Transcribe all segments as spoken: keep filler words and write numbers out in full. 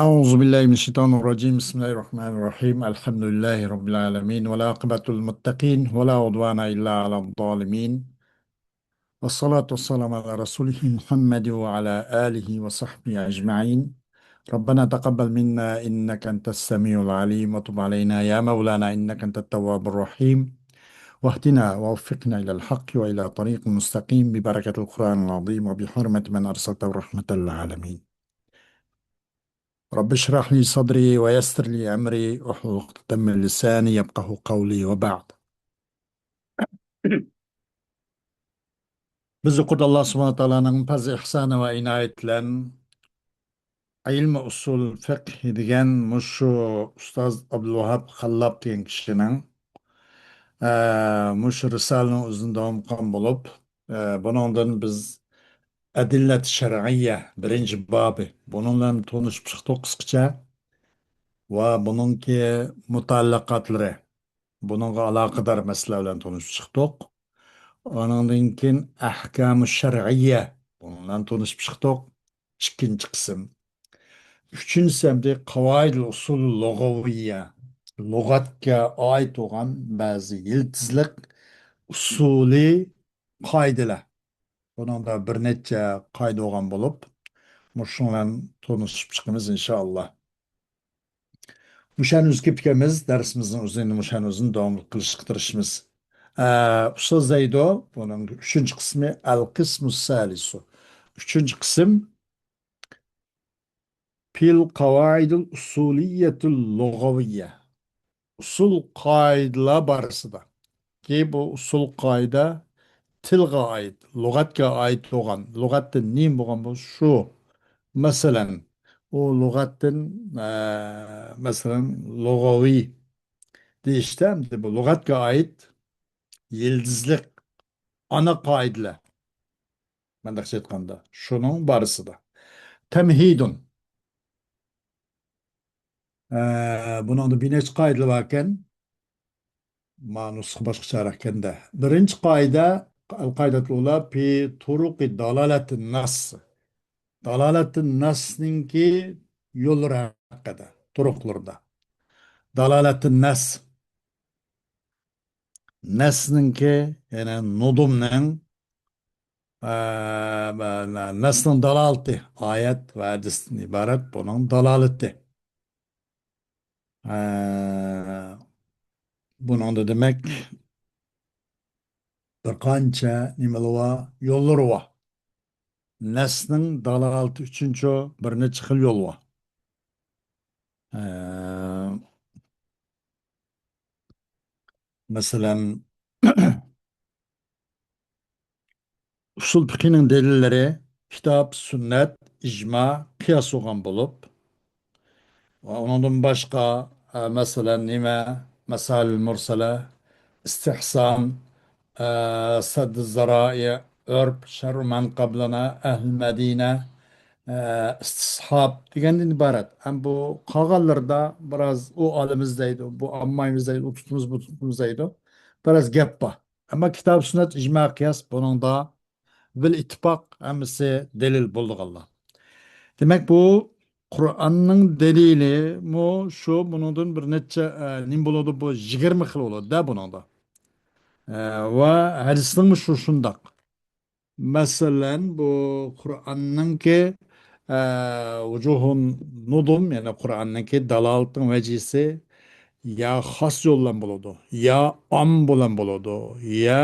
أعوذ بالله من الشيطان الرجيم. بسم الله الرحمن الرحيم. الحمد لله رب العالمين، والعاقبة للمتقين، ولا عدوان إلا على الظالمين. والصلاة والسلام على رسوله محمد وعلى آله وصحبه أجمعين. ربنا تقبل منا إنك أنت السميع العليم، وتب علينا يا مولانا إنك أنت التواب الرحيم، واهدنا ووفقنا إلى الحق وإلى طريق مستقيم ببركة القرآن العظيم وبحرمة من أرسلته رحمة للعالمين. رب اشرح لي صدري ويسر لي أمري واحلل عقدة من لساني يفقهوا قولي وبعد. بىز يۇقىرىدا ئاللا سۇبھانە تائالانىڭ پەزلى ئېھسانى ۋە ئىنايىتى بىلەن ئىلمى ئۇسۇل فىقھ دېگەن مۇشۇ ئۇستاز ئابدۇلۋاھاب خاللاپ دېگەن كىشىنىڭ، ئە، مۇشۇ رىسالىنىڭ ئۆزىنى داۋام قىلغان بولۇپ، ئە، بۇنىڭدىن بىز ئەدىللەت شەرئىيە بىرىنچى بابى، بۇنىڭ بىلەن تونۇشۇپ چىقتۇق قىسقىچە ۋە بۇنىڭكى مۇتەئەللىقاتلىرى، بۇنىڭغا ئالاقىدار مەسىلە بىلەن تونۇشۇپ چىقتۇق. ئانىڭدىن كېيىن ئەھكامۇ شەرئىيە، بۇنىڭ بىلەن تونۇشۇپ چىقتۇق. ئىككىنچى قىسىم. ئۈچىنچىسى ئەمدى قاۋائىدۇل ئۇسۇل لۇغەۋىيە، لۇغەتكە ئائىت بولغان بەزى يىلتىزلىق ئۇسۇلىي قائىدىلەر. بۇنىڭدا بىر نەچچە قائىدە بولغان بولۇپ، مۇشۇنىڭ بىلەن تونۇشۇپ چىقىمىز، ئىنشائاللا. مۇشۇنى ئۆزى كېپىكەمىز، دەرسىمىزنىڭ ئۆزىنى مۇشۇنى ئۆزىنى داۋاملىق قىلىشقا تىرىشىمىز. ئە، ئۇستاز زەيدو، بۇنىڭ ئۈچىنچى قىسمى، ئەل قىسمۇ سالىسۇ. ئۈچىنچى قىسىم، فىل قاۋائىدىل ئۇسۇلىيەتىل لۇغەۋىيە. ئۇسۇل قائىدىلەر بارىسىدا. كى بۇ ئۇسۇل قائىدە تىلغا ئائىت، لۇغەتكە ئائىت بولغان، لۇغەتتە نېمە بولغان بولسا شۇ. مەسىلەن، ئۇ لۇغەتتىن، ئە، مەسىلەن، لۇغەۋى دېيىشتە، ئەمدى بۇ لۇغەتكە ئائىت يىلتىزلىق ئانا قائىدىلەر. مەندەكچە ئېيتقاندا، شۇنىڭ بارىسىدا. تەمھىدۇن. ئە، بۇنىڭدا بىر نەچچە قائىدىلەر باركەن. ما نۇسخا باشقىچە ئىكەندە. بىرىنچى قائىدە، ئەل قائىدەتۇل ئۇلا پى تۇرۇقى دالالەتىن نەس. دالالەتىن نەسنىڭكى يوللىرى ھەققىدە، تۇرۇقلىرىدا. دالالەتىن نەس. نەسنىڭكى، يەنى نۇدۇمنىڭ، ئە، نەسنىڭ دالالىتى، ئايەت ۋە ھەدىستىن ئىبارەت بۇنىڭ دالالىتى. ئە، بۇنىڭدا دېمەك، بىر قانچە نېمىلەر بار، يوللىرى بار. نەسنىڭ دالالىتى ئۈچۈنچۇ بىر نەچچە خىل يول بار. ئە، مەسىلەن، ئۇسۇل پىقھىنىڭ دەلىللىرى كىتاب، سۈننەت، ئىجما، قىياس بولغان بولۇپ، ۋە ئۇنىڭدىن باشقا، ئە، مەسىلەن، نېمە، مەسائىل مۇرسەلە، ئىستىھسان، ئە، سەددى زارائى، ئۆرپ، شەررۇ مەن قابلىنا، ئەھل مەدىنە، ئە، ئىستىسھاب دېگەندىن ئىبارەت. ئەمما بۇ قالغانلىرىدا بىراز ئۇ ئالىمىز دەيدۇ، بۇ ئالمايمىز دەيدۇ، ئۇ تۇتىمىز، بۇ تۇتىمىز دەيدۇ. بىراز گەپ بار. ئەمما كىتاب، سۈننەت، ئىجما، قىياس بۇنىڭدا بىل ئىتتىپاق ھەممىسى دەلىل بولىدىغانلار. دېمەك، بۇ قۇرئاننىڭ دەلىلىمۇ شۇ، بۇنىڭدىن بىر نەچچە، ئە، نېمە بولىدۇ؟ بۇ يىگىرمە خىل بولىدۇ-دە بۇنىڭدا. ئە، ۋە ھەدىسنىڭمۇ شۇ شۇنداق. مەسىلەن، بۇ قۇرئاننىڭكى، ئە، ۋۇجۇھۇن نۇدۇم، يەنى قۇرئاننىڭكى دالالىتىنىڭ ۋەجىسى يا خاس يول بىلەن بولىدۇ، يا ئام بىلەن بولىدۇ، يا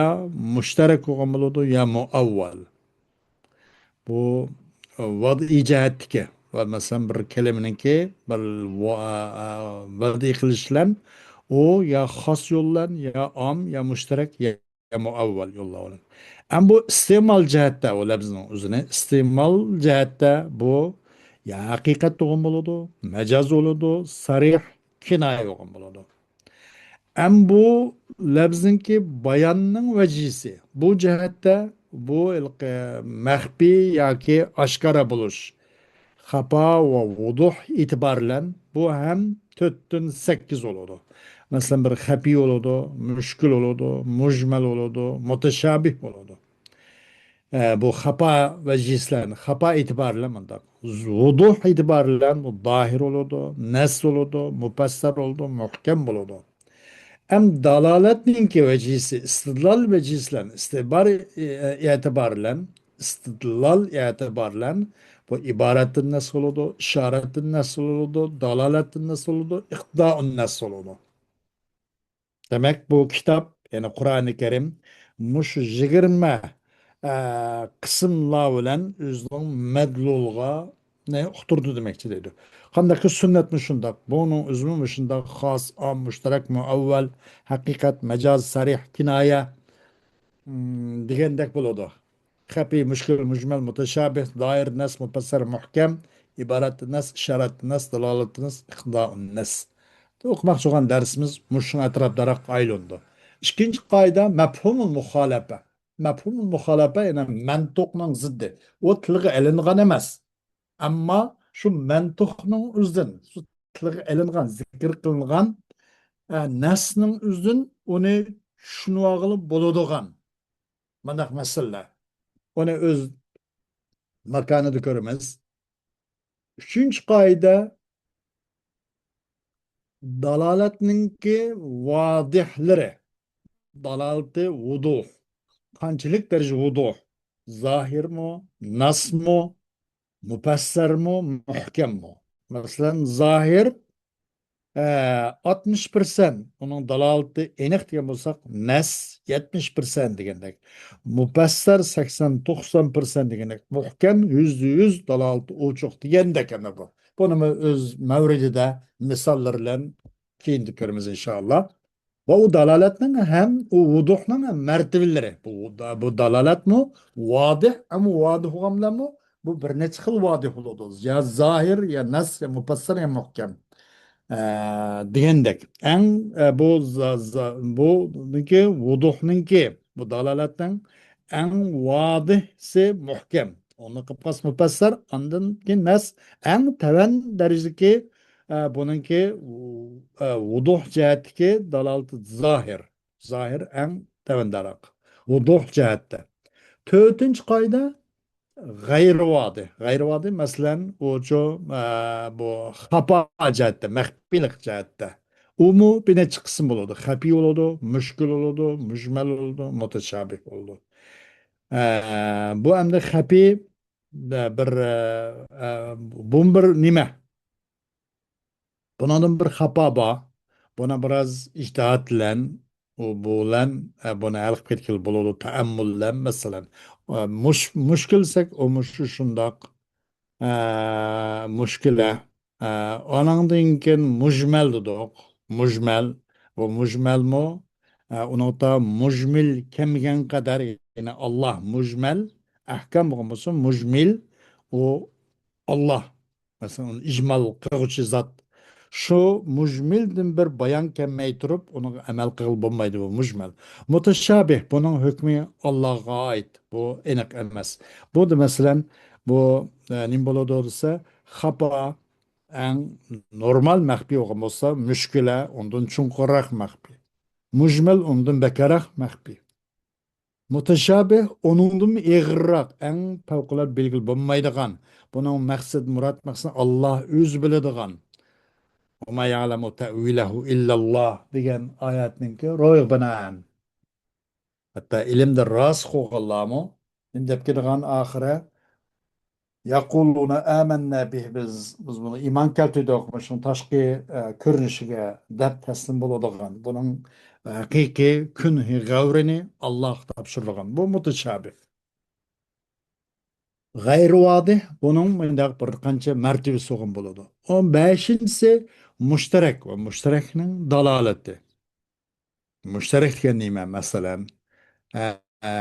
مۇشتەرەك بولغان بولىدۇ، يا مۇئەۋۋەل. بۇ، ئە، ۋەدئىي جەھەتتىكى ۋە مەسىلەن بىر كەلىمىنىڭكى بىر ۋە-، ئە، ۋەدئىي قىلىش بىلەن ئۇ يا خاس يول بىلەن، يا ئام، يا مۇشتەرەك، يا مۇئەۋۋەل يوللار بىلەن. ئەمما بۇ ئىستېمال جەھەتتە، ئۇ لەپزىنىڭ ئۆزىنى ئىستېمال جەھەتتە بۇ يا ھەقىقەت بولغان بولىدۇ، مەجاز بولىدۇ، سەرىھ، كىنايە بولغان بولىدۇ. ئەمما بۇ لەپزنىڭكى باياننىڭ ۋەجىسى، بۇ جەھەتتە بۇ ھېلىقى مەخپىي ياكى ئاشكارا بولۇش، خەپا ۋە ۋۇدۇھ ئېتىبارى بىلەن بۇ ھەم تۆتتىن سەككىز بولىدۇ. مەسىلەن، بىر خەپىي بولىدۇ، مۈشكۈل بولىدۇ، مۇجمەل بولىدۇ، مۇتەشابىھ بولىدۇ. ئە، بۇ خاپا ۋەجىھىسىلەرنى، خاپا ئېتىبارى بىلەن مۇنداق، ۋۇدۇھ ئېتىبارى بىلەن بۇ زاھىر بولىدۇ، نەس بولىدۇ، مۇپەسسەر بولىدۇ، مۇھكەم بولىدۇ. ئەم دالالەتنىڭكى ۋەجىھىسى، ئىستىدلال ۋەجىھىسى بىلەن، ئىستىبار، ئە، ئېتىبارى بىلەن، ئىستىدلال ئېتىبارى بىلەن بۇ ئىبارەتتىن نەس بولىدۇ، ئىشارەتتىن نەس بولىدۇ، دالالەتتىن نەس بولىدۇ، ئىقتىدائۇن نەس بولىدۇ. دېمەك، بۇ كىتاب، يەنى قۇرئانى كەرىم، مۇشۇ يىگىرمە، ئە، قىسىملار بىلەن ئۆزىنىڭ مەدلۇلىغا نى ئۇقتۇرىدۇ دېمەكچى دەيدۇ. قانداقكى سۈننەتمۇ شۇنداق، بۇنىڭ ئۆزىمۇ مۇشۇنداق خاس، ئام، مۇشتەرەك، مۇئەۋۋەل، ھەقىقەت، مەجاز، سەرىھ، كىنايە، ئىم، دېگەندەك بولىدۇ. خەپىي، مۈشكۈل، مۇجمەل، مۇتەشابىھ، دائىر، نەس، مۇپەسسەر، مۇھكەم، ئىبارەت، نەس، ئىشارەت، نەس، دالالەت، نەس، ئىقتىدائۇن نەس. ئوقۇماقچى بولغان دەرسىمىز مۇشۇنىڭ ئەتراپىدىراق ئايلىنىدۇ. ئىككىنچى قائىدە، مەپھۇمۇل مۇخالەپە. مەپھۇمۇل مۇخالەپە، يەنى مەنتۇقنىڭ زىددى. ئۇ تىلغا ئېلىنغان ئەمەس. ئەمما شۇ مەنتۇقنىڭ ئۆزىدىن، شۇ تىلغا ئېلىنغان، زىكىر قىلىنغان، ئە، نەسنىڭ ئۆزىدىن ئۇنى چۈشىنىۋالغىلى بولىدىغان مانداق مەسىلىلەر. ئۇنى ئۆز ماكانىدا كۆرىمىز. ئۈچىنچى قائىدە، دالالەتنىڭكى ۋادىھلىرى، دالالىتى ۋۇدۇھ، قانچىلىك دەرىجە ۋۇدۇھ، زاھىرمۇ، ناسمۇ، مۇپەسسەرمۇ، مۇھكەممۇ؟ مەسىلەن، زاھىر، ئە، ئاتمىش پىرسەنت، ئۇنىڭ دالالىتى ئېنىق دېگەن بولساق، نەس يەتمىش پىرسەنت دېگەندەك، مۇپەسسەر سەكسەن توقسان پىرسەنت دېگەندەك، مۇھكەم يۈزدە يۈز دالالىتى ئوچۇق دېگەندەك ئەمە بۇ. بۇنىمۇ ئۆز مەۋرىدىدە مىساللار بىلەن كېيىندە كۆرىمىز، ئىنشائاللا. ۋە ئۇ دالالەتنىڭ ھەم ئۇ ۋۇدۇھنىڭ ھەم مەرتىۋىلىرى. بۇ، بۇ دالالەتمۇ ۋادىھ، ئەمما ۋادىھ بولغان بىلەنمۇ بۇ بىر نەچچە خىل ۋادىھ بولىدۇ. يا زاھىر، يا نەس، يا مۇپەسسەر، يا مۇھكەم. ئە، دېگەندەك. ئەڭ، ئە، بۇ زا-، زا-، بۇنىڭكى، ۋۇدۇھنىڭكى، بۇ دالالەتنىڭ ئەڭ ۋادىھسى مۇھكەم. ئۇنى قىلىپ قالسا مۇپەسسەر، ئاندىن كېيىن نەس، ئەڭ تۆۋەن دەرىجىدىكى، ئە، بۇنىڭكى، ئە، ۋۇدۇھ جەھەتتىكى دالالىتى زاھىر. زاھىر ئەڭ تۆۋەندىراق. ۋۇدۇھ جەھەتتە. تۆتىنچى قائىدە، غەيرىي ۋادىھ. غەيرىي ۋادىھ، مەسىلەن، ئۇچۇ، ئە، بۇ خاپا جەھەتتە، مەخپىيلىك جەھەتتە. ئۇمۇ بىر نەچچە قىسىم بولىدۇ. خەپىي بولىدۇ، مۈشكۈل بولىدۇ، مۇجمەل بولىدۇ، مۇتەشابىھ بولىدۇ. ئە، بۇ ئەمدى خەپىي، بە-، بىر، ئە، ئە، بۇ بىر نېمە؟ بۇنىڭدىن بىر خاپا بار. بۇنى بىراز ئىجتىھات بىلەن، ئۇ، بۇ بىلەن، ئە، بۇنى ھەل قىلىپ كەتكىلى بولىدۇ، تەئەممۇل بىلەن، مەسىلەن. ئە، مۇش-، مۇشكىل دېسەك، ئۇ مۇشۇ شۇنداق، ئە، مۇشكىلە. ئە، ئانىڭدىن كېيىن مۇجمەل دېدۇق. مۇجمەل. بۇ مۇجمەلمۇ، ئە، ئۇنىڭدا مۇجمىل كەلمىگەن قەدەر، يەنى ئاللا مۇجمەل، ئەھكام بولغان بولسا، مۇجمىل، ئۇ ئاللا. مەسىلەن، ئۇنى ئىجمال قىلغۇچى زات. شۇ مۇجمىلدىن بىر بايان كەلمەي تۇرۇپ، ئۇنىڭغا ئەمەل قىلغىلى بولمايدۇ، بۇ مۇجمەل. مۇتەشابىھ، بۇنىڭ ھۆكمى ئاللاغا ئائىت. بۇ ئېنىق ئەمەس. بۇ دا، مەسىلەن، بۇ، ئە، نېمە بولىدۇ دېسە، خاپا، ئەڭ نورمال مەخپىي بولغان بولسا، مۈشكۈلە ئۇندىن چوڭقۇرراق مەخپىي. مۇجمەل ئۇندىن بەكرەك مەخپىي. مۇتەشابىھ ئۇنىڭدىنمۇ ئېغىرراق، ئەڭ پەۋقۇلئاددە بىلگىلى بولمايدىغان، بۇنىڭ مەقسەت، مۇراد مەقسىتىنى ئاللا ئۆزى بىلىدىغان، «وما يعلم تأويله إلا الله» دېگەن ئايەتنىڭكى روھىغا بىنائەن. ھەتتا ئىلىمدە راسىخ بولغانلارمۇ نېمە دەپ كېتىدىغان ئاخىرى؟ «يقولون آمنا به»، بىز، بىز بۇنى ئىمان كەلتۈردۇق، مۇشۇنىڭ تاشقى، ئە، كۆرۈنۈشىگە دەپ تەسلىم بولىدىغان، بۇنىڭ، ئە، ھەقىقىي كۈنھى غەۋرىنى ئاللاغا تاپشۇرىدىغان. بۇ مۇتەشابىھ. غەيرىي ۋادىھ، بۇنىڭ مۇنداق بىر قانچە مەرتىۋىسى بولغان بولىدۇ. ئون بەشىنچىسى مۇشتەرەك ۋە مۇشتەرەكنىڭ دالالىتى. مۇشتەرەك دېگەن نېمە؟ مەسىلەن، ئە، ئە،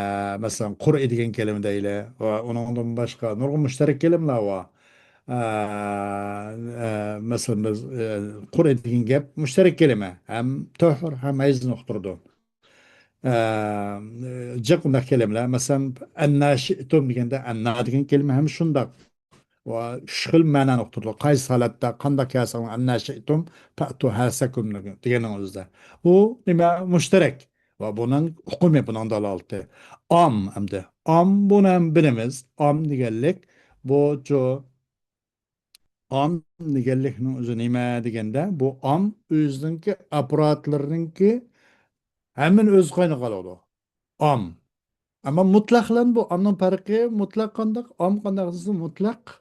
مەسىلەن، قۇرئى دېگەن كەلىمە دەيلى ۋە ئۇنىڭدىن باشقا نۇرغۇن مۇشتەرەك كەلىمىلەر بار. ئە، ئە، مەسىلەن، بىز، ئە، قۇرئى دېگەن گەپ مۇشتەرەك كەلىمە. ھەم تۆھۈر، ھەم ھەيزنى ئۇقتۇرىدۇ. ئە، جىق ئۇنداق كەلىمىلەر. مەسىلەن، «ئەننا شىئتۇم» دېگەندە، «ئەننا» دېگەن كەلىمە ھەم شۇنداق. ۋە ئۈچ خىل مەنانى ئۇقتۇرىدۇ. قايسى ھالەتتە، قانداق كەلسەڭلار، «ئەننا شىئتۇم فەئتۇ ھەرسەكۇم» دېگەننىڭ ئۆزىدە. ئۇ نېمە؟ مۇشتەرەك. ۋە بۇنىڭ ئۇقۇمى، بۇنىڭ دالالىتى. ئام ئەمدى. ئام، بۇنى ھەم بىلىمىز. ئام دېگەنلىك، بۇ چۇ، ئام دېگەنلىكنىڭ ئۆزى نېمە دېگەندە، بۇ ئام ئۆزىنىڭكى ئاپپاراتلىرىنىڭكى ھەممىنى ئۆز قوينىغا ئالىدۇ. ئام. ئەمما مۇتلەق بىلەن بۇ ئامنىڭ پەرقى، مۇتلەق قانداق، ئام قانداق دېسە، مۇتلەق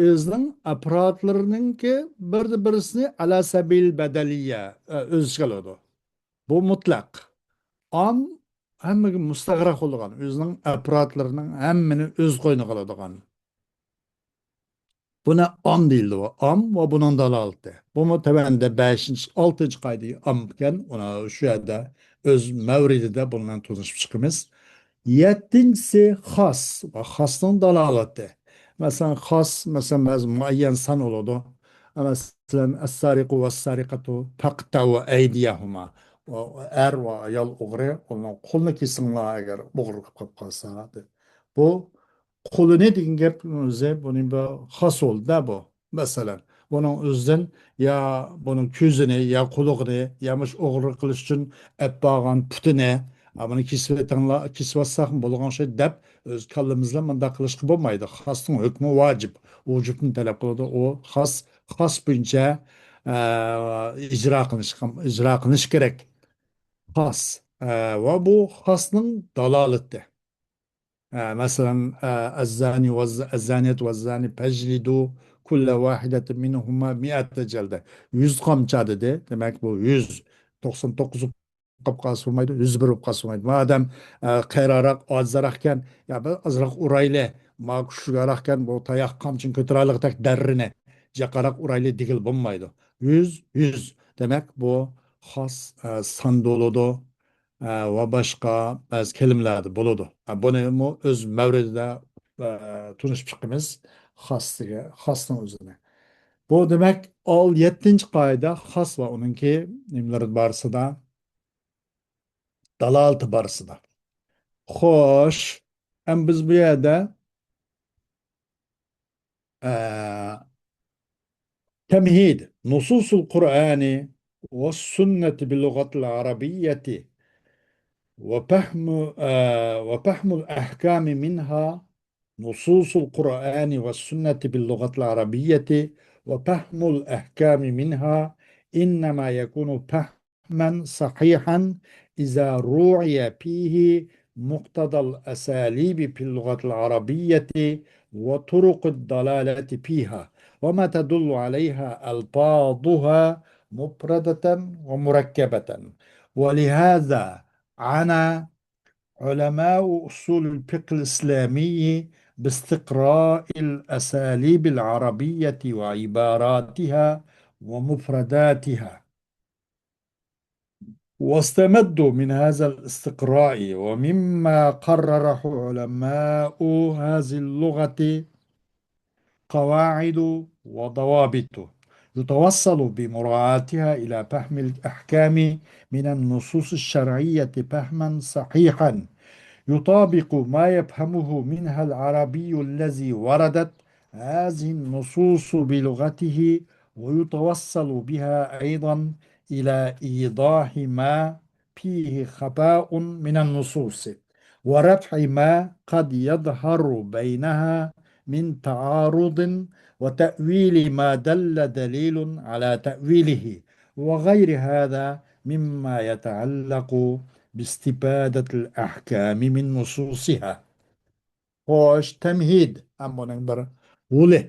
ئۆزىنىڭ ئاپپاراتلىرىنىڭكى بىردە بىرسىنى ئالا سەبىل بەدەلىيە، ئە، ئۆز ئىچىگە ئالىدۇ. بۇ مۇتلەق. ئام ھەممىگە مۇستەغرەق بولىدىغان، ئۆزىنىڭ ئاپپاراتلىرىنىڭ ھەممىنى ئۆز قوينىغا ئالىدىغان. بۇنى ئام دېيىلىدۇ. ئام ۋە بۇنىڭ دالالىتى. بۇمۇ تۆۋەندە بەشىنچى، ئالتىنچى قائىدە ئام ئىكەن، ئۇنى شۇ يەردە ئۆز مەۋرىدىدە بۇنىڭ بىلەن تونۇشۇپ چىقىمىز. يەتتىنچىسى خاس ۋە خاسنىڭ دالالىتى. مەسىلەن، خاس، مەسىلەن، بەزى مۇئەييەن سان بولىدۇ. مەسىلەن، السارق والسارقة فاقطعوا أيديهما. ئەر ۋە ئايال ئوغرى، ئۇنىڭ قولىنى كېسىڭلار، ئەگەر ئوغرىلىق قىلىپ قالسا، دەپ. بۇ قولىنى دېگەن گەپنىڭ ئۆزى، بۇنى بىر خاس بولدى-دە بۇ. مەسىلەن، بۇنىڭ ئۆزىدىن يا بۇنىڭ كۆزىنى، يا قۇلىقىنى، يا مۇشۇ ئوغرىلىق قىلىش ئۈچۈن ئەپ بارغان پۇتىنى، «ئا، بۇنى كېسىۋېتىڭلار، كېسىۋەتسەكمۇ بولغان شەي» دەپ، ئۆز كاللىمىزلا مۇنداق قىلىشقا بولمايدۇ. خاسنىڭ ھۆكمى ۋاجىپ، ۋۇجۇبنى تەلەپ قىلىدۇ. ئۇ خاس، خاس بويىچە، ئە، ئىجرا قىلىنىش، ئىجرا قىلىنىش كېرەك. خاس، ئە، ۋە بۇ خاسنىڭ دالالىتى. ئە، مەسىلەن، ئە، الزاني والز-، الزانية والزاني فاجلدوا كل واحدة منهما مائة جلدة. يۈز قامچا دېدى. دېمەك، بۇ يۈز، توقسان توققۇز بولۇپ قالسا بولمايدۇ، يۈز بىر بولۇپ قالسا بولمايدۇ. مادەم، ئە، قېرىراق، ئاجىزراق ئىكەن، يا بىر ئازراق ئۇرايلى، ما كۈچلۈكرەك ئىكەن، بۇ تاياق قامچىنى كۆتۈرەلىگۈدەك دەررىنى جىقراق ئۇرايلى دېگىلى بولمايدۇ. يۈز، يۈز. دېمەك، بۇ خاس، ئە، سان بولىدۇ. ئە، ۋە باشقا بەزى كەلىمىلەردە بولىدۇ. ئە، بۇنىمۇ ئۆز مەۋرىدىدە، ئە، تونۇشۇپ چىقىمىز. خاس دېگەن، خاسنىڭ ئۆزىنى. بۇ دېمەك، ئال-، يەتتىنچى قائىدە خاس ۋە ئۇنىڭكى نېمىلىرى بارىسىدا، دالالىتى بارىسىدا. خوش، ئەم بىز بۇ يەردە، ئە، تمهيد، نصوص القرآن والسنة باللغة العربية وفهم، آه، وفهم الأحكام منها، نصوص القرآن والسنة باللغة العربية وفهم الأحكام منها إنما يكون فهما صحيحا إذا روعي فيه مقتضى الأساليب في اللغة العربية وطرق الدلالة فيها، وما تدل عليها ألفاظها مفردة ومركبة. ولهذا عنا علماء أصول الفقه الإسلامي باستقراء الأساليب العربية وعباراتها ومفرداتها. واستمدوا من هذا الاستقراء ومما قرره علماء هذه اللغة قواعد وضوابط يتوصل بمراعاتها إلى فهم الأحكام من النصوص الشرعية فهما صحيحا يطابق ما يفهمه منها العربي الذي وردت هذه النصوص بلغته، ويتوصل بها أيضا إلى إيضاح ما فيه خفاء من النصوص، ورفع ما قد يظهر بينها من تعارض، وتأويل ما دل دليل على تأويله، وغير هذا مما يتعلق باستفادة الأحكام من نصوصها. خوش، تەمھىد ھەم ئۇنىڭ بىر غولى،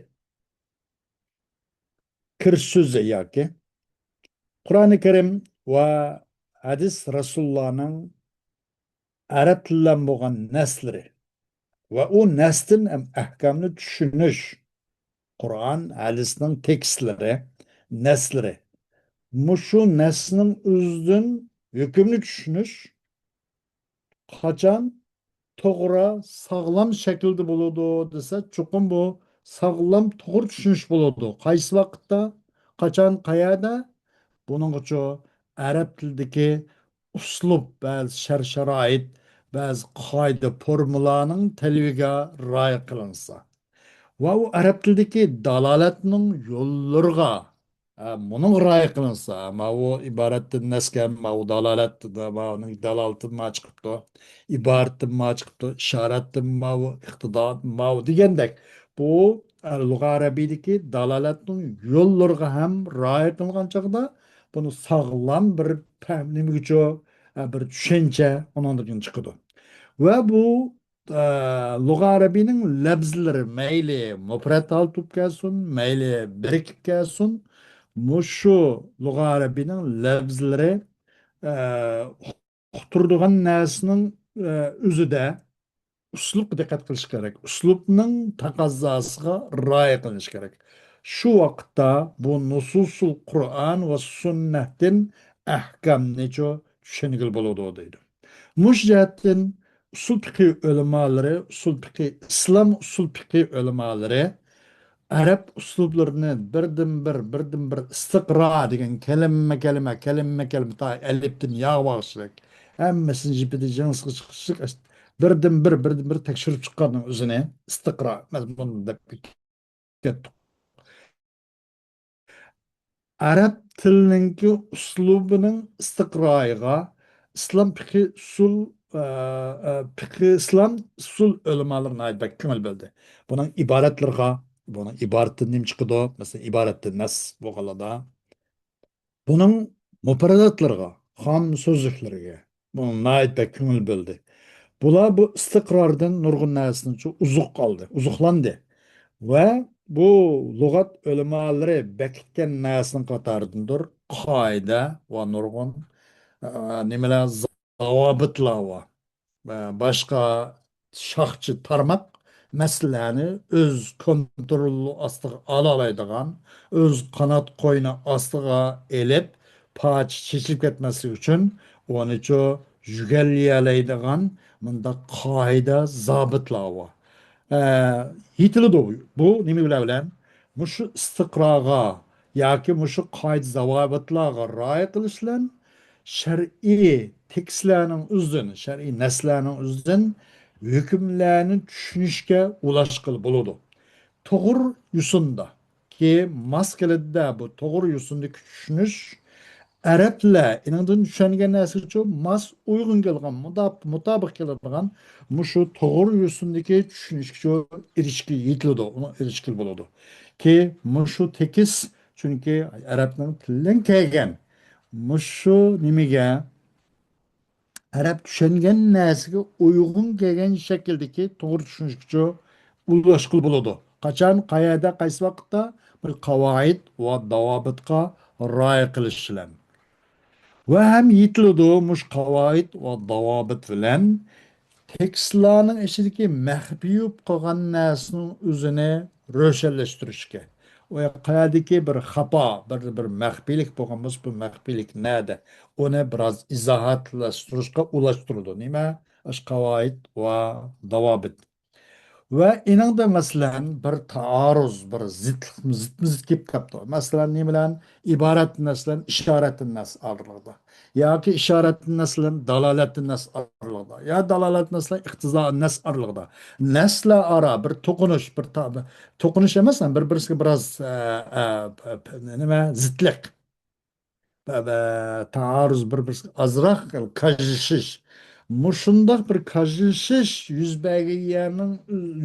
كىرىش سۆزى ياكى قۇرئانى كەرىم ۋە ھەدىس رەسۇلۇللانىڭ ئەرەب تىلى بىلەن بولغان نەسلىرى ۋە ئۇ نەستىن ھەم ئەھكامنى چۈشىنىش، قۇرئان، ھەدىسنىڭ تېكىستلىرى، نەسلىرى، مۇشۇ نەسنىڭ ئۆزىدىن ھۆكۈمنى چۈشىنىش، قاچان توغرا، ساغلام شەكىلدە بولىدۇ دېسە، چوقۇم بۇ ساغلام، توغرا چۈشىنىش بولىدۇ. قايسى ۋاقىتتا، قاچان، قەيەردە؟ بۇنىڭغىچۇ ئەرەب تىلىدىكى ئۇسلۇب، بەزى شەرت-شارائىت، بەزى قائىدە-فورمۇلانىڭ تەلىپىگە رىئايە قىلىنسا ۋە ئۇ ئەرەب تىلىدىكى دالالەتنىڭ يوللىرىغا ئە، مۇنىڭغا رىئايە قىلىنسا، ماۋۇ ئىبارەتتىن نەسكەن، ماۋۇ دالالەت، ماۋۇنىڭ دالالىتىدىن ما چىقىپتۇ، ئىبارەتتىن ما چىقىپتۇ، ئىشارەتتىن ماۋۇ، ئىقتىدادىن ماۋۇ دېگەندەك، بۇ، ئە، لۇغە ئەرەبىيدىكى دالالەتنىڭ يوللىرىغا ھەم رىئايە قىلغان چاغدا، بۇنى ساغلام بىر پەم-، نېمىگىچۇ، ئە، بىر چۈشەنچە ئۇنىڭدىن چىقىدۇ. ۋە بۇ ئە، لۇغە ئەرەبىينىڭ لەپزىلىرى مەيلى مۇپرەت ھالدا بولۇپ كەلسۇن، مەيلى بىرىكىپ كەلسۇن، مۇشۇ لۇغە ئەرەبىينىڭ لەپزىلىرى، ئە، ئۇقتۇرىدىغان نەرسىنىڭ، ئە، ئۆزىدە ئۇسلۇبقا دىققەت قىلىش كېرەك. ئۇسلۇبنىڭ تەقەززاسىغا رىئايە قىلىش كېرەك. شۇ ۋاقىتتا بۇ نۇسۇسۇل قۇرئان ۋە سۈننەتتىن ئەھكامنىچۇ چۈشەنگىلى بولىدۇ دەيدۇ. مۇشۇ جەھەتتىن ئۇسۇل پىقھى ئۆلىمالىرى، ئۇسۇل پىقھى، ئىسلام ئۇسۇل پىقھى ئۆلىمالىرى ئەرەب ئۇسلۇبلىرىنى بىردىن بىر، بىردىن بىر ئىستىقرا دېگەن كەلىمە كەلىمە، كەلىمە كەلىمە تا ئەلىپتىن ياغا بارغۇچىلىك ھەممىسىنى جىپىدىن جىڭسىغا چىقىشلىق، بىردىن بىر، بىردىن بىر تەكشۈرۈپ چىققاننىڭ ئۆزىنى ئىستىقرا مەزمۇنى دەپ كەتتۇق. ئەرەب تىلىنىڭكى ئۇسلۇبىنىڭ ئىستىقرايىغا ئىسلام پىقھى ئۇسۇل، ئە، ئە، پىقھى ئىسلام ئۇسۇل ئۆلىمالىرى ناھايىتى بەك كۆڭۈل بۆلدى. بۇنىڭ ئىبارەتلىرىغا، بۇنىڭ ئىبارىتىدىن نېمە چىقىدۇ؟ مەسىلەن، ئىبارەتتىن نەس بولغانلاردا، بۇنىڭ مۇپەررەتلىرىغا، خام سۆزلۈكلىرىگە، بۇنىڭ ناھايىتى بەك كۆڭۈل بۆلدى. بۇلار بۇ ئىستىقراردىن نۇرغۇن نەرسىنى ئوزۇق ئالدى، ئوزۇقلاندى. ۋە بۇ لۇغەت ئۆلىمالىرى بەكىتكەن نەرسىنىڭ قاتارىدىندۇر قائىدە ۋە نۇرغۇن، ئە، نېمىلەر، زاۋابىتلار ۋە، ئە، باشقا شاخچى تارماق مەسىلىلەرنى ئۆز كونترولى ئاستىغا ئالالايدىغان، ئۆز قانات قوينى ئاستىغا ئېلىپ، پاچا چېچىلىپ كەتمەسلىكى ئۈچۈن ئۇنىچۇ يۈگەللىيەلەيدىغان مۇنداق قائىدە زابىتلار بار. ئە، يېتىلىدۇ. بۇ نېمە بىلەن بىلەن؟ مۇشۇ ئىستىقراغا ياكى مۇشۇ قائىدە زاۋابىتلارغا رىئايە قىلىش بىلەن شەرئىي تېكىستلەرنىڭ ئۆزىدىن، شەرئىي نەسلەرنىڭ ئۆزىدىن ھۆكۈملەرنى چۈشىنىشكە ئۇلاشقىلى بولىدۇ. توغرا يوسۇندىكى ماس كېلىدىدە، بۇ توغرا يوسۇندىكى چۈشىنىش ئەرەبلەر ئېنىڭدىن چۈشەنگەن نەرسىگىچۇ ماس ئۇيغۇن كېلىدىغان، مۇدا-، مۇتابىق كېلىدىغان مۇشۇ توغرا يوسۇندىكى چۈشىنىشكىچۇ ئېرىشكىلى يېتىلىدۇ، ئۇنىڭ ئېرىشكىلى بولىدۇ. كى مۇشۇ تېكىست، چۈنكى ئەرەبنىڭ تىلىدىن كەلگەن مۇشۇ نېمىگە، ئەرەب چۈشەنگەن نەرسىگە ئۇيغۇن كەلگەن شەكىلدىكى توغرا چۈشىنىشكىچۇ ئۇلاشقىلى بولىدۇ. قاچان، قەيەردە، قايسى ۋاقىتتا؟ بىر قاۋائىد ۋە داۋابىتقا رىئايە قىلىش بىلەن. ۋە ھەم يېتىلىدۇ مۇشۇ قاۋائىد ۋە داۋابىت بىلەن تېكىستلارنىڭ ئىچىدىكى مەخپىي بولۇپ قالغان نەرسىنىڭ ئۆزىنى روشەنلەشتۈرۈشكە. ئۇ قەيەردىكى بىر خاپا، بىر، بىر مەخپىيلىك بولغان بولسا، بۇ مەخپىيلىك نەدە؟ ئۇنى بىراز ئىزاھاتلاشتۇرۇشقا ئۇلاشتۇرىدۇ. نېمە؟ ئاشۇ قاۋائىد ۋە داۋابىت. ۋە ئېنىڭدا، مەسىلەن، بىر تائارۇز، بىر زىتلىق، زىتمۇ زىت كېلىپ قاپتۇ. مەسىلەن، نېمە بىلەن؟ ئىبارەتتىن نەس بىلەن ئىشارەتتىن نەس ئارىلىقىدا. ياكى ئىشارەتتىن نەس بىلەن دالالەتتىن نەس ئارىلىقىدا. يا دالالەتتىن نەس بىلەن ئىقتىزائىن نەس ئارىلىقىدا. نەسلەر ئارا بىر توقۇنۇش، بىر تا-، توقۇنۇش ئەمەس، بىر-، بىرسىگە بىراز، ئە، ئە، نېمە، زىتلىق. بە-، بە-، تائارۇز، بىر-، بىرسىگە ئازراق كاجىشىش. مۇشۇنداق بىر كاجىشىش يۈز بەرگەن يەرنىڭ،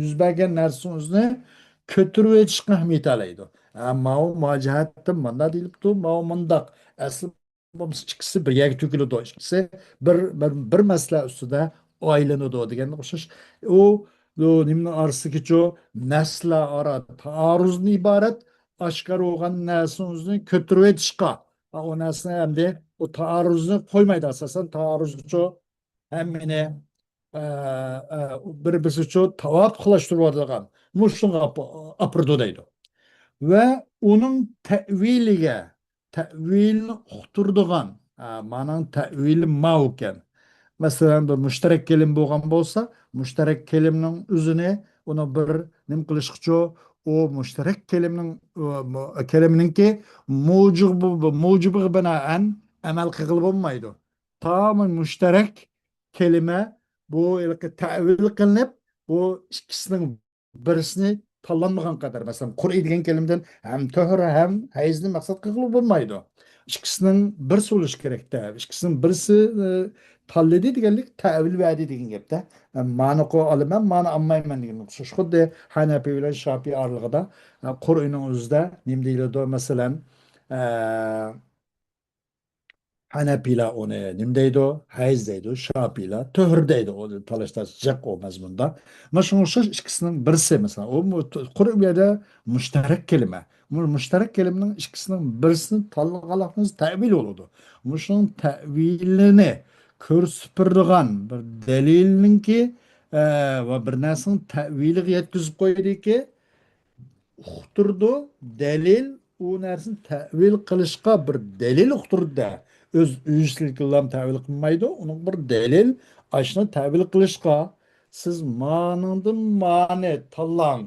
يۈز بەرگەن نەرسىنىڭ ئۆزىنى كۆتۈرۈۋېتىشقا ھەم يېتەلەيدۇ. ھە، ماۋۇ، ماۋۇ جەھەتتىن مانداق دېيىلىپتۇ، ماۋۇ مۇنداق. ئەسلى بولمىسا ئىككىسى بىر يەرگە تۆكۈلىدۇ، ئىككىسى بىر، بىر، بىر مەسىلە ئۈستىدە ئايلىنىدۇ دېگەنگە ئوخشاش. ئۇ، ئۇ نېمىنىڭ ئارىسىدىكىچۇ نەسلەر ئارا تائارۇزدىن ئىبارەت ئاشكارا بولغان نەرسىنىڭ ئۆزىنى كۆتۈرۈۋېتىشقا، ئۇ نەرسىنى ئەمدى ئۇ تائارۇزنى قويمايدۇ، ئاساسەن تائارۇزغىچۇ ھەممىنى، ئە، ئە، بىر-، بىرسىچۇ تاۋاپۇقلاشتۇرۇۋاتىدىغان مۇشۇنىڭغا ئاپ-، ئاپىرىدۇ دەيدۇ. ۋە ئۇنىڭ تەئۋىلىگە، تەئۋىلنى ئۇقتۇرىدىغان، ئە، مانىڭ تەئۋىلى ماۋۇكەن. مەسىلەن، بىر مۇشتەرەك كەلىمە بولغان بولسا، مۇشتەرەك كەلىمىنىڭ ئۆزىنى، ئۇنى بىر نېمە قىلىشقىچۇ، ئۇ مۇشتەرەك كەلىمىنىڭ، ئۇ، مۇ-، كەلىمىنىڭكى مۇجىبى، مۇجىبىغا بىنائەن ئەمەل قىلغىلى بولمايدۇ. تامامەن مۇشتەرەك كەلىمە بۇ ھېلىقى تەئۋىل قىلىنىپ، بۇ ئىككىسىنىڭ بىرسىنى تاللانمىغان قەدەر، مەسىلەن، قۇرئى دېگەن كەلىمىدىن ھەم تۆھرە، ھەم ھەيزنى مەقسەت قىلغىلى بولمايدۇ. ئىككىسىنىڭ بىرسى بولۇشى كېرەكتە. ئىككىسىنىڭ بىرسى، ئى، تاللىدى دېگەنلىك تەۋىل بەردى دېگەن گەپتە. ئە، مانىقۇ ئالىمەن، مانا ئالمايمەن دېگەن ئوخشاش. خۇددى ھەنەپىي بىلەن شاپىي ئارىلىقىدا، ئە، قۇرئىنىڭ ئۆزىدە نېمە دېيىلىدۇ؟ مەسىلەن، ئە، ھەنەپىيلار ئۇنى نېمە دەيدۇ؟ ھەيز دەيدۇ. شاپىيلار تۆھرە دەيدۇ. ئۇ تالاشتاش جىق ئۇ مەزمۇندا. مانا شۇنىڭغا ئوخشاش ئىككىسىنىڭ بىرسى، مەسىلەن، ئۇ مۇ-، قۇرئان بۇ يەردە مۇشتەرەك كەلىمە. مۇ-، مۇشتەرەك كەلىمىنىڭ ئىككىسىنىڭ بىرسىنى تاللىغانلىقىمىز تەۋىل بولىدۇ. مۇشۇنىڭ تەۋىلىنى كۆرسىتىپ بېرىدىغان بىر دەلىلنىڭكى، ئە، ۋە بىر نەرسىنىڭ تەۋىلىگە يەتكۈزۈپ قويىدۇكى، ئۇقتۇرىدۇ، دەلىل ئۇ نەرسىنى تەۋىل قىلىشقا بىر دەلىل ئۇقتۇرىدۇ-دە. ئۆز ئۆزىچىلىكىلا تەۋىل قىلمايدۇ، ئۇنىڭ بىر دەلىل، ئاشۇنى تەۋىل قىلىشقا سىز مانىڭدىن مانى تاللاڭ،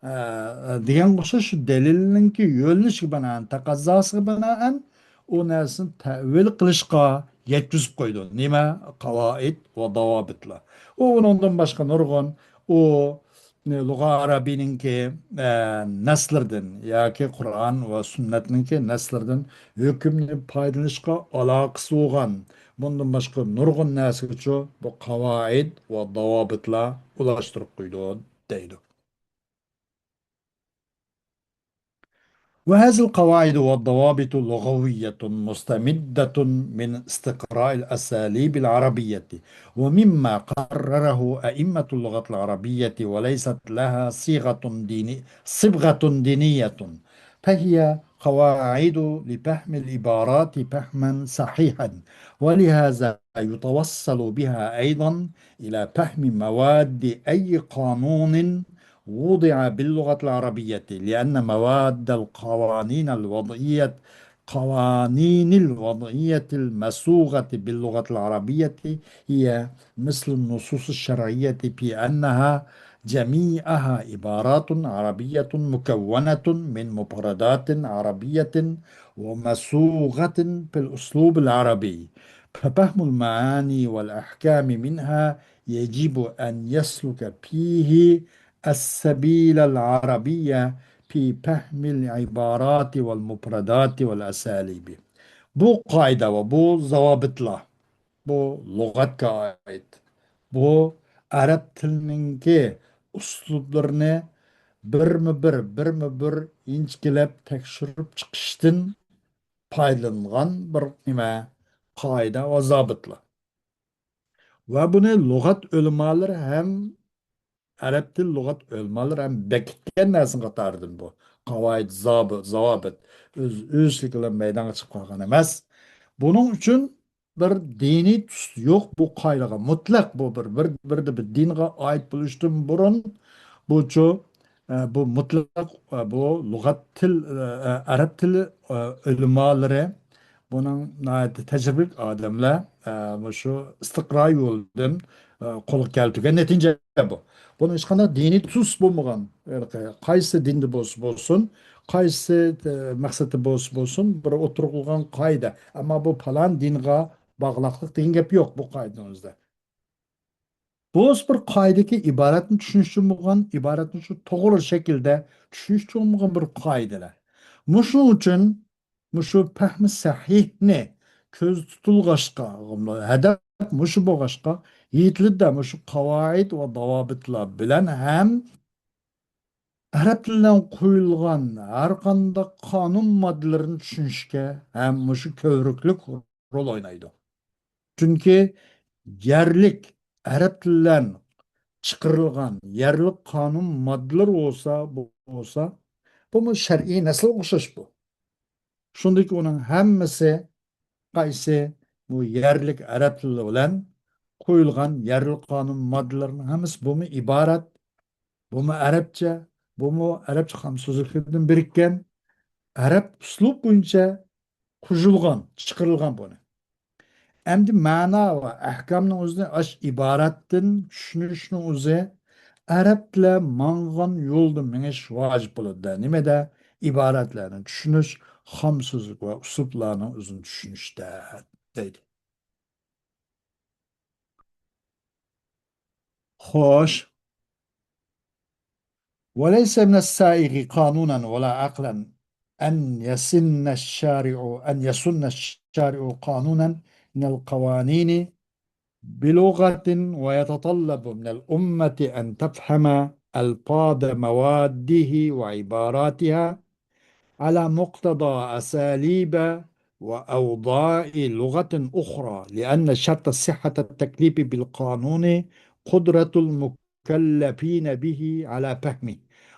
ئە، دېگەنگە ئوخشاش شۇ دەلىلنىڭكى يۆنىلىشىگە بىنائەن، تەقەززاسىغا بىنائەن ئۇ نەرسىنى تەۋىل قىلىشقا يەتكۈزۈپ قويىدۇ. نېمە؟ قاۋائىد ۋە داۋابىتلار. ئۇ ئۇنىڭدىن باشقا نۇرغۇن ئۇ لۇغە ئەرەبىينىڭكى، ئە، نەسلىرىدىن ياكى قۇرئان ۋە سۈننەتنىڭكى نەسلىرىدىن ھۆكۈمنى پايدىلىنىشقا ئالاقىسى بولغان، بۇندىن باشقا نۇرغۇن نەرسىگىچۇ بۇ قاۋائىد ۋە داۋابىتلار ئۇلاشتۇرۇپ قويىدۇ دەيدۇ. وهذه القواعد والضوابط لغوية مستمدة من استقراء الأساليب العربية، ومما قرره أئمة اللغة العربية، وليست لها صيغة ديني-، صبغة دينية، فهي قواعد لفهم العبارات فهما صحيحا، ولهذا يتوصل بها أيضا إلى فهم مواد أي قانون وضع باللغة العربية، لأن مواد القوانين الوضعية، قوانين الوضعية المصوغة باللغة العربية هي مثل النصوص الشرعية في أنها جميعها عبارات عربية مكونة من مفردات عربية ومصوغة في الأسلوب العربي، ففهم المعاني والأحكام منها يجب أن يسلك فيه السبيل العربي في فهم العبارات والمفردات والأساليب. بۇ قائىدە ۋە بۇ زاۋابىتلار، بۇ لۇغەتكە ئائىت. بۇ ئەرەب تىلىنىڭكى ئۇسلۇبلىرىنى بىرمۇ بىر، بىرمۇ بىر ئىنچىكىلەپ تەكشۈرۈپ چىقىشتىن پايدىلانغان بىر نېمە، قائىدە ۋە زابىتلار. ۋە بۇنى لۇغەت ئۆلىمالىرى ھەم ئەرەب تىل لۇغەت ئۆلىمالىرى ھەم بېكىتكەن نەرسىنىڭ قاتارىدىن بۇ. قاۋائىد، زابىت، زاۋابىت ئۆز، ئۆزلۈكى بىلەن مەيدانغا چىقىپ قالغان ئەمەس. بۇنىڭ ئۈچۈن بىر دىنىي تۈس يوق بۇ قائىدىگە. مۇتلەق بۇ بىر، بىر، بىردە بىر دىنغا ئائىت بولۇشتىن بۇرۇن بۇچۇ، ئە، بۇ مۇتلەق، ئە، بۇ لۇغەت تىل، ئە، ئەرەب تىلى، ئە، ئۆلىمالىرى، بۇنىڭ ناھايىتى تەجرىبىلىك ئادەملەر، ئە، مۇشۇ ئىستىقرا يولىدىن، ئە، قولغا كەلتۈرگەن نەتىجە بۇ. بۇنىڭ ھېچقانداق دىنىي تۈس بولمىغان، ھېلىقى قايسى دىندا بولسا بولسۇن، قايسى، ئە، مەقسەتتە بولسا بولسۇن، بىر ئوتتۇرىغا قويغان قائىدە. ئەمما بۇ پالان دىنغا باغلىقلىق دېگەن گەپ يوق بۇ قائىدىنىڭ ئۆزىدە. بولسا بىر قائىدىكى ئىبارەتنى چۈشىنىش ئۈچۈن بولغان، ئىبارەتنى شۇ توغرا شەكىلدە چۈشىنىش ئۈچۈن بولغان بىر قائىدىلەر. مۇشۇنىڭ ئۈچۈن مۇشۇ پەھمى سەھىھنى كۆزدە تۇتۇلغاچقا، ھەدەپ مۇشۇ بولغاچقا، يېتىلىدە مۇشۇ قاۋائىد ۋە داۋابىتلار بىلەن ھەم ئەرەب تىلىدىن قويۇلغان ھەر قانداق قانۇن ماددىلىرىنى چۈشىنىشكە ھەم مۇشۇ كۆۋرۈكلۈك رول ئوينايدۇ. چۈنكى يەرلىك ئەرەب تىلىدىن چىقىرىلغان يەرلىك قانۇن ماددىلىرى بولسا، بولسا، بۇمۇ شەرئىي نەسلىگە ئوخشاش بۇ. شۇندىكى ئۇنىڭ ھەممىسى قايسى بۇ يەرلىك ئەرەب تىلى بىلەن قويۇلغان يەرلىك قانۇن ماددىلىرىنىڭ ھەممىسى بۇمۇ ئىبارەت، بۇمۇ ئەرەبچە، بۇمۇ ئەرەبچە قام سۆزلۈكلىرىدىن بىرىككەن، ئەرەب ئۇسلۇب بويىچە قوشۇلغان، چىقىرىلغان بۇنى. ئەمدى مەنا ۋە ئەھكامنىڭ ئۆزىنى ئاش ئىبارەتتىن چۈشىنىشنىڭ ئۆزى ئەرەبلەر ماڭغان يولدا مېڭىش ۋاجىپ بولىدۇ. نېمىدە؟ ئىبارەتلەرنى چۈشىنىش، خام سۆزلۈك ۋە ئۇسلۇبلارنىڭ ئۆزىنى چۈشىنىشتە، دەيدۇ. خوش. وليس من السائغ قانونا ولا عقلا أن يسن الشارع، أن يسن الشارع قانونا من القوانين بلغة ويتطلب من الأمة أن تفهم ألفاظ مواده وعباراتها على مقتضى أساليب وأوضاع لغة أخرى، لأن شرط صحة التكليف بالقانون قدرة المكلفين به على فهمه،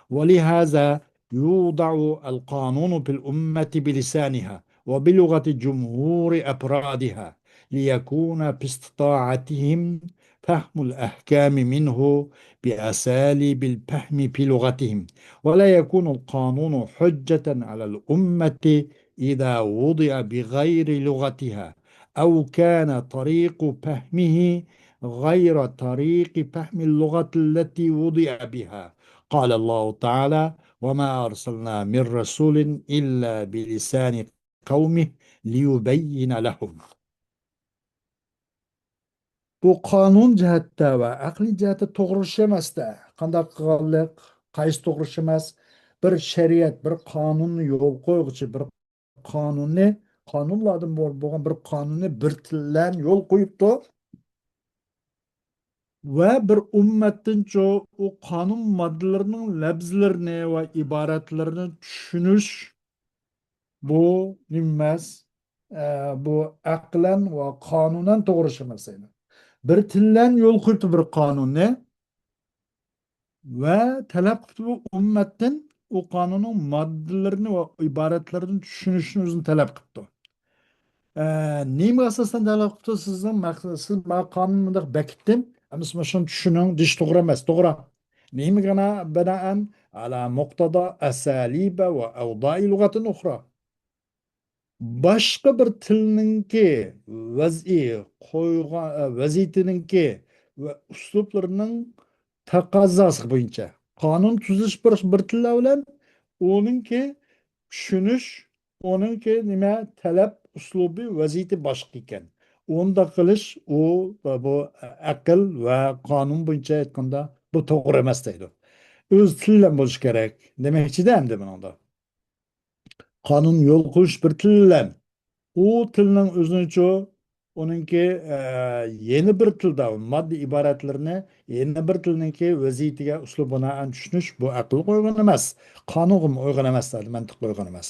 ولهذا يوضع القانون في الأمة بلسانها وبلغة جمهور أفرادها، ليكون في استطاعتهم فهم الأحكام منه بأساليب الفهم في لغتهم، ولا يكون القانون حجة على الأمة إذا وضع بغير لغتها، أو كان طريق فهمه غير طريق فهم اللغة التي وضع بها. قال الله تعالى: وما أرسلنا من رسول إلا بلسان قومه ليبين لهم. بۇ قانۇن جەھەتتە ۋە ئەقلىي جەھەتتە توغرا ئىش ئەمەس-دە. قانداق قىلغانلىق، قايسى توغرا ئىش ئەمەس؟ بىر شەرىئەت، بىر قانۇننى يول قويغۇچى، بىر قانۇننى، قانۇنلاردىن بول-، بولغان بىر قانۇننى بىر تىل بىلەن يول قويۇپتۇ. ۋە بىر ئۈممەتتىنچۇ ئۇ قانۇن ماددىلىرىنىڭ لەپزىلىرىنى ۋە ئىبارەتلىرىنى چۈشىنىش، بۇ نېمە ئەمەس؟ ئە، بۇ ئەقلەن ۋە قانۇنەن توغرا ئىش ئەمەس دەيدۇ. بىر تىل بىلەن يول قويۇپتۇ بىر قانۇننى ۋە تەلەپ قىپتۇ بۇ ئۈممەتتىن ئۇ قانۇننىڭ ماددىلىرىنى ۋە ئىبارەتلىرىنى چۈشىنىشنى ئۆزىنى تەلەپ قىپتۇ. ئە، نېمىگە ئاساسەن تەلەپ قىپتۇ؟ سىزنىڭ مەقسىتى، سىز ماڭا قانۇننى مۇنداق بەكىتتىم، ئەمما سىز مانا شۇنى چۈشىنىڭ دېيىش توغرا ئەمەس، توغرا. نېمىگە بىنائەن؟ على مقتضى أساليب وأوضاع لغة أخرى. باشقا بىر تىلنىڭكى ۋەزئى قويغان، ئە، ۋەزىيىتىنىڭكى ۋە ئۇسلۇبلىرىنىڭ تەقەززاسى بويىچە قانۇن تۈزۈش بىر، بىر تىللار بىلەن ئۇنىڭكى چۈشىنىش، ئۇنىڭكى نېمە تەلەپ ئۇسلۇبى، ۋەزىيىتى باشقا ئىكەن. ئۇنداق قىلىش ئۇ، بۇ ئەقىل ۋە قانۇن بويىچە ئېيتقاندا بۇ توغرا ئەمەس دەيدۇ. ئۆز تىلى بىلەن بولۇشى كېرەك دېمەكچىدە ئەمدى بۇنىڭدا. قانۇن يول قويۇش بىر تىل بىلەن. ئۇ تىلنىڭ ئۆزىنىچۇ، ئۇنىڭكى، ئە، يەنە بىر تىلدا ماددىي ئىبارەتلىرىنى يەنە بىر تىلنىڭكى ۋەزىيىتىگە، ئۇسلۇبىغا بىنائەن چۈشىنىش، بۇ ئەقىلگە ئۇيغۇن ئەمەس، قانۇنغىمۇ ئۇيغۇن ئەمەس، مەنتىققا ئۇيغۇن ئەمەس.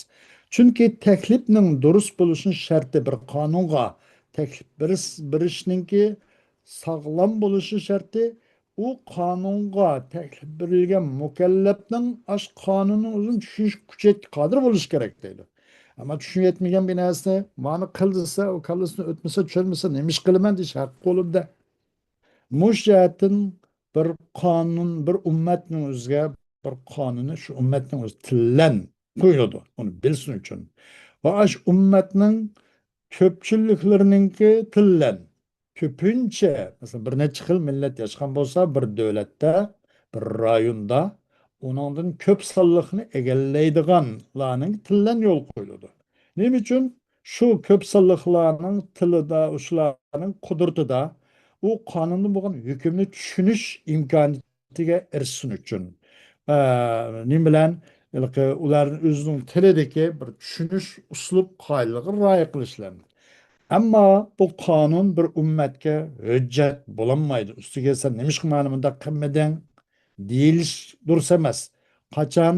چۈنكى تەكلىپنىڭ دۇرۇس بولۇشىنىڭ شەرتى، بىر قانۇنغا تەكلىپ بېرىش، بېرىشنىڭكى ساغلام بولۇشى شەرتى، ئۇ قانۇنغا تەكلىپ بېرىلگەن مۇكەللەپنىڭ ئاشۇ قانۇننىڭ ئۆزىنى چۈشىنىشكە كۈچ يەت-، قادىر بولۇشى كېرەك دەيدۇ. ئەمما چۈشىنىپ يەتمىگەن بىر نەرسىنى، مانا قىل دېسە، ئۇ كاللىسىنى ئۆتمىسە، چۈشەنمىسە، نېمە ئىش قىلىمەن دېيىش ھەققى قولىدا. مۇشۇ جەھەتتىن بىر قانۇن، بىر ئۈممەتنىڭ ئۆزىگە بىر قانۇنى شۇ ئۈممەتنىڭ ئۆزى تىللەن قويۇلىدۇ، ئۇنى بىلسۇن ئۈچۈن. ۋە ئاشۇ ئۈممەتنىڭ كۆپچىلىكلىرىنىڭكى تىللەن كۆپىنچە، مەسىلەن، بىر نەچچە خىل مىللەت ياشىغان بولسا، بىر دۆلەتتە، بىر رايوندا، ئۇنىڭدىن كۆپ سانلىقنى ئىگىلەيدىغانلارنىڭ تىللەن يول قويۇلىدۇ. نېمە ئۈچۈن؟ شۇ كۆپ سانلىقلارنىڭ تىلىدا، شۇلارنىڭ قۇدرىتىدا ئۇ قانۇندىن بولغان ھۆكۈمنى چۈشىنىش ئىمكانىيىتىگە ئېرىشسۇن ئۈچۈن. ئە، نېمە بىلەن؟ ھېلىقى ئۇلارنىڭ ئۆزىنىڭ تىلىدىكى بىر چۈشىنىش ئۇسلۇب قائىدىلىرىغا رىئايە قىلىش بىلەن. ئەمما بۇ قانۇن بىر ئۈممەتكە ھۆججەت بولالمايدۇ. ئۈستىگە سەن نېمىشقا مانا مۇنداق قىلمىدىڭ دېيىلىش دۇرۇس ئەمەس. قاچان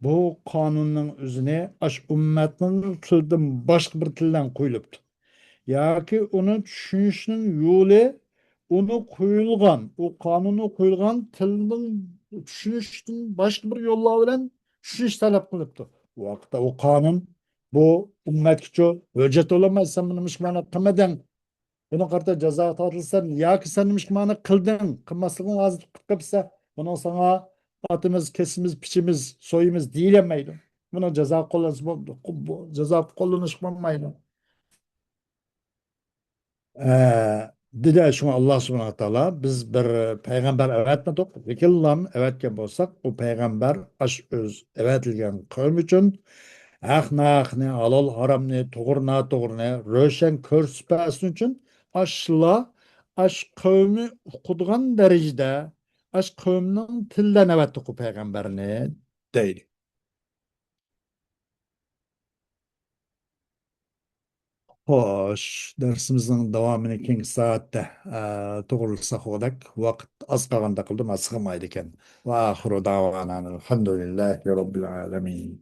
بۇ قانۇننىڭ ئۆزىنى ئاشۇ ئۈممەتنىڭ تىلىدىن باشقا بىر تىل بىلەن قويۇلۇپتۇ. ياكى ئۇنى چۈشىنىشنىڭ يولى، ئۇنى قويۇلغان، ئۇ قانۇننى قويۇلغان تىلنىڭ چۈشىنىشتىن باشقا بىر يوللار بىلەن چۈشىنىش تەلەپ قىلىپتۇ. ئۇ ۋاقىتتا ئۇ قانۇن بۇ ئۈممەتكىچۇ ھۆججەت بولالمايدۇ، سەن بۇنى مۇشۇ مانا قىلمىدىڭ. بۇنىڭغا قارىتا جازاغا تارتىلىسەن ياكى سەن نېمىشقا مانا قىلدىڭ، قىلماسلىقىڭ ھازىر قىلىپ قېلىپسەن، بۇنىڭ ساڭا ئاتىمىز، كېسىمىز، پىچىمىز، سويىمىز دېيىلەلمەيدۇ. بۇنى جازا قوللانسا بولىدۇ. بۇ جازا قوللىنىشقا بولمايدۇ. ئە، دېدى، شۇڭا ئاللا سۇبھانەھۇ ۋە تائالا، بىز بىر پەيغەمبەر ئەۋەتمىدۇق، ۋەكىللارنى ئەۋەتكەن بولساق، ئۇ پەيغەمبەر ئاشۇ ئۆز ئەۋەتىلگەن قەۋم ئۈچۈن ھەق ناھەقنى، ھالال ھارامنى، توغرا ناتوغرىنى روشەن كۆرسىتىپ بەرسۇن ئۈچۈن، ئاشۇلار، ئاشۇ قەۋمى ئۇقىدىغان دەرىجىدە ئاشۇ قەۋمنىڭ تىلىدا نۆۋەت ئوقۇ پەيغەمبەرنى دەيدۇ. خوش، دەرسىمىزنىڭ داۋامىنى كېيىنكى سائەتتە، ئە، توغرىلىساق بولغۇدەك. ۋاقىت ئاز قالغاندەك قىلدى، مانا سىغمايدىكەن. ۋە ئاخىرۇ داۋانا ئەلھەمدۇلىللاھى رەببىل ئالەمىن.